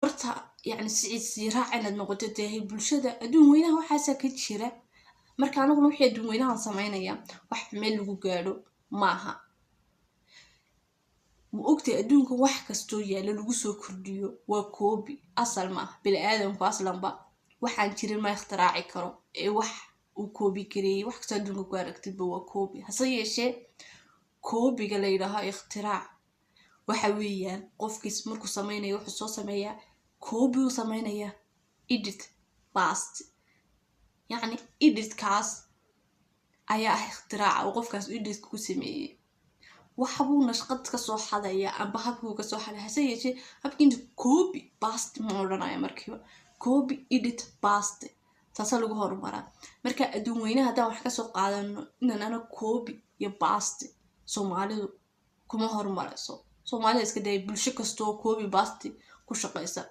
Horta yacni siciid siiraac inaad noqoto tahay bulshada adduun weynaha waxaasaa ka jira. Marka aniguna wixii adduun weynahan samaynaya, wax meel lagu gaadho maaha. Ma ogtay, adduunka wax kastoo yaalla lagu soo kordhiyo waa copy, asal maaha. Bini aadamku aslanba waxaan jirin ma ikhtiraaci karo ee wax uu copy gareeyey. Wax kastoo adduunka ku aragtidba waa copy. Hase yeeshee copyga la yidhaaho ikhtiraac waxa weeyaan qofkiis markuu sameynayo wuxuu soo sameeyaa copy uu sameynayaa, edit, paste. Yacni editkaas ayaa ah ikhtiraaca uu qofkaas editka ku sameeyey. Waxbuu nashqad kasoo xadaya amba habkuu kasoo xaday. Hase yeeshee habkii inta copy paste ma odhanaya markiiba, copy, edit, paste, taasaa lagu horumaraa. Marka adduun weynaha haddaan wax kasoo qaadano inaan ana copy iyo paste, Soomaalidu kuma horumarayso. Soomaalida iska daya, bulsho kastoo copy paste ku shaqeysa.